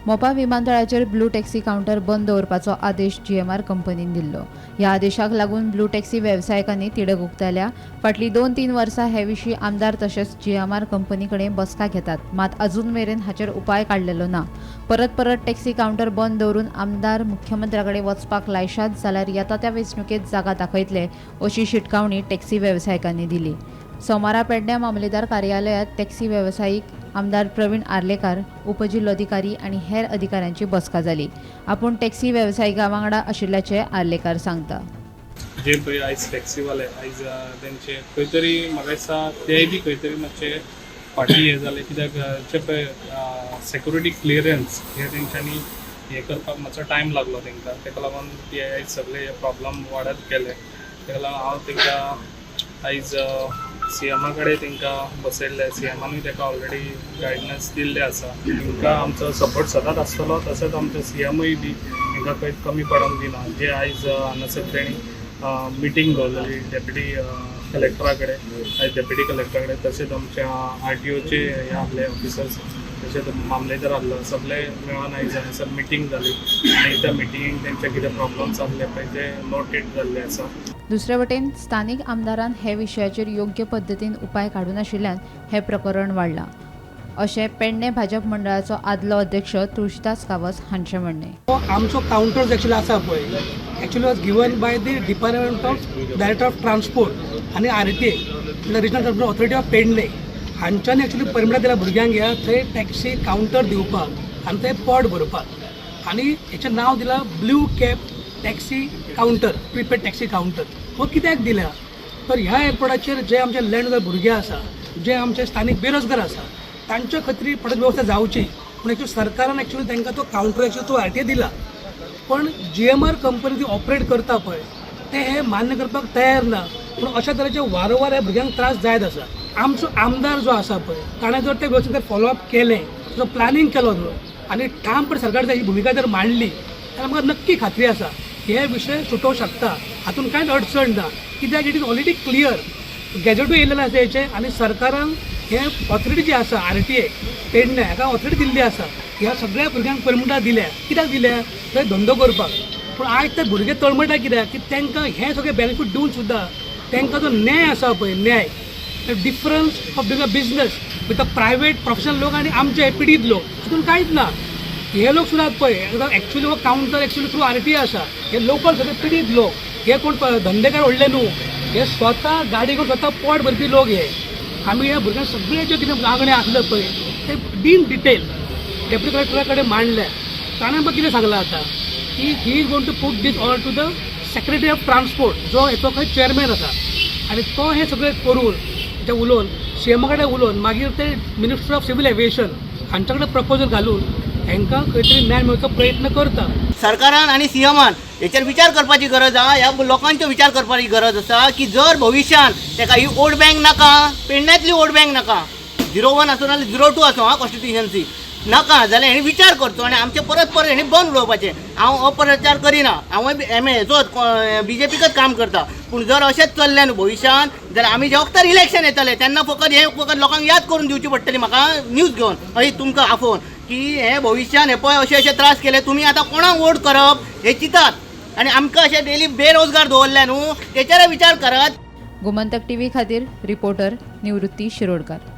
Mopa विमानतळाचेर blue taxi counter बंद दवरपाचो आदेश जीएमआर कंपनीन दिल्लो. ह्या आदेशाक लागून ब्लू टॅक्सी वेवसायिकांनी तिडक उक्तायल्या. फाटलीं 2-3 वर्सां हे विशीं आमदार तशेंच जीएमआर कंपनी कडेन बसका घेतात, मात अजून मेरेन हाचेर उपाय काडलेलो ना. परत परत टॅक्सी कावंटर बंद दवरून आमदार मुख्यमंत्र्या कडेन वचपाक लायशात जाल्यार येता त्या वेंचणुकेत जागा दाखयतले, अशी शिटकावणी टॅक्सी वेवसायिकांनी दिली. सोमारा पेडण्या मामलेदार कार्यालयात टॅक्सी वेवसायीक, आमदार प्रवीण आर्लेकार, उपजिल्लोधिकारी आनी हेर अधिकाऱ्यांची बसका जाली. आपूण टॅक्सी वेवसायिकां वांगडा आशिल्ल्याचें आर्लेकार सांगता. जे पळय आयज टॅक्सीवाले आयज तेंचे खंय तरी म्हाका दिसता तेय बी खंय तरी मातशे फाटीं हें जालें, कित्याक जे पळय सेक्युरिटी क्लियरन्स हे तेंच्यांनी हें करपाक मातसो टायम लागलो तांकां. ताका लागून ते आयज सगळे हे प्रॉब्लम वाडत गेले. ताका लागून हांव तांकां आयज सीएमा कडेन तांकां बसयल्ले. सीएमानूय ताका ऑलरेडी गायडन्स दिल्लें आसा. तांकां आमचो सपोर्ट सदांच आसतलो. तशेंच आमचो सीएमूय बी तांकां खंयच कमी पडोंक दिना. जे आयज हांगासर तेणी मिटींग दवरलेली डेप्युटी कलेक्टरा कडेन, आयज डेप्युटी कलेक्टरा कडेन, तशेंच आमच्या आरटीओचे हे आहले ऑफिसर्स, तशेंच मामलेदार आहलो, सगळे मेळोन आयज हांगासर मिटींग जाली आनी त्या मिटिंगेक तेंचे कितें प्रॉब्लम्स आहले पळय ते नोटेड जाल्ले आसा. दुसरे वटेन स्थानीक आमदारान हे विशयाचेर योग्य पद्दतीन उपाय काडूनाशिल्ल्यान हें प्रकरण वाडलां, अशें पेडणे भाजप मंडळाचो आदलो अध्यक्ष तुळशीदास गांवस हांचें म्हणणें. आमचो कावंटर एक्चुअली आसा पळय, actually was given by the Department of Director of Transport आनी आरटीए म्हणल्यार regional transport authority of Pedne हांच्यानी एक्चुअली परमिटां दिल्या भुरग्यांक ह्या थंय टॅक्सी कावंटर दिवपाक आनी थंय पोट भरपाक. आनी हेचें नांव दिलां blue cab taxi counter, prepaid taxi counter. हो कित्याक दिल्या तर ह्या एअरपोर्टाचेर जे आमचे लँड भुरगे आसा, जे आमचे स्थानीक बेरोजगार आसा, तांच्या खातीर परत वेवस्था जावची पूण एक्चुअली सरकारान एक्चुअली तांकां तो कावंटर एक्चुअली तो आरटीए दिला. पण जीएमआर कंपनी ती ऑपरेट करता पळय, ते हे मान्य करपाक तयार ना. पूण अशा तरेचे वारंवार ह्या भुरग्यांक त्रास जायत आसा. आमचो आमदार जो आसा पळय, ताणें जर ते व्यवस्थीत फॉलोअप केलें, जो प्लॅनिंग केलो न्हू आनी ठामपणे सरकार ही भुमिका जर मांडली जाल्यार म्हाका नक्की खात्री आसा हे विशय सुटोवंक शकता. हातूंत कांयच अडचण ना, कित्याक it is already clear, गॅजेटूय येयलेलें आसा हेचें. आनी सरकारान हे ऑथॉरिटी जी आसा, आरटीए पेडणे हाका ऑथॉरिटी दिल्ली आसा. ह्या सगळ्या भुरग्यांक परमिटां दिल्या. कित्याक दिल्या? थंय धंदो करपाक. पूण आयज ते भुरगे तळमळटा कित्याक की तांकां हें सगळें बेनिफीट दिवन सुद्दां तांकां जो न्याय आसा पळय, न्याय, difference of doing a business with a private professional लोक आनी आमचे पिडीत लोक, हातूंत कांयच ना. हे लोक सुद्दां पळय, एक्चुअली हो कावंटर एक्चुअली थ्रू आरटीए आसा. हे लोकल सगळे पिडीत लोक, हे कोण धंदेकार व्हडले न्हू, हे स्वता गाडी घेवन स्वता पोट भरपी लोक. हे आमी ह्या भुरग्यांक सगळे जे कितें मागणें आसले पळय ते इन डिटेल डेप्युटी कलेक्टरा कडेन मांडले. ताणें आमकां कितें सांगलां आतां की he is going to put this all to the Secretary of Transport, जो हेचो खंय चेअरमॅन आसा, आनी तो हें सगळें करून ते उलोवन सीएमा कडेन उलोवन मागीर ते मिनिस्टर ऑफ सिवील एविएशन हांच्या कडेन प्रपोजल घालून हांकां खंय तरी न्याय मेळचो प्रयत्न करता. सरकारान आनी सीएमान हेचेर विचार करपाची गरज आहा. ह्या लोकांचो विचार करपाची गरज आसा की जर भविश्यान ताका ही वोट बँक नाका, पेडण्यांतली वोट बँक नाका, 01 आसूं नाल्यार 02 आसूं, हा, कॉन्स्टिट्युशन्सी नाका जाल्यार हेणी विचार करचो आनी आमचे परत परत हेणी बंद उडोवपाचें. हांव अपप्रचार करिना, हांवूय एम हेचोच बीजेपीकच काम करता. पूण जर अशेंच चल्लें न्हू भविश्यान जाल्यार आमी जे वखतार इलेक्शन येतलें तेन्ना फकत हें फकत लोकांक याद करून दिवची पडटली म्हाका न्यूज घेवन हय तुमकां आफोवन की हे भविश्यान हे पळय अशे अशे त्रास केले तुमी, आतां कोणाक वोट करप हे चिंतात आनी आमकां अशें डेली बेरोजगार दवरले न्हू, तेचेरय विचार करात. गोमंतक टीव्ही खातीर रिपोर्टर निवृत्ती शिरोडकर.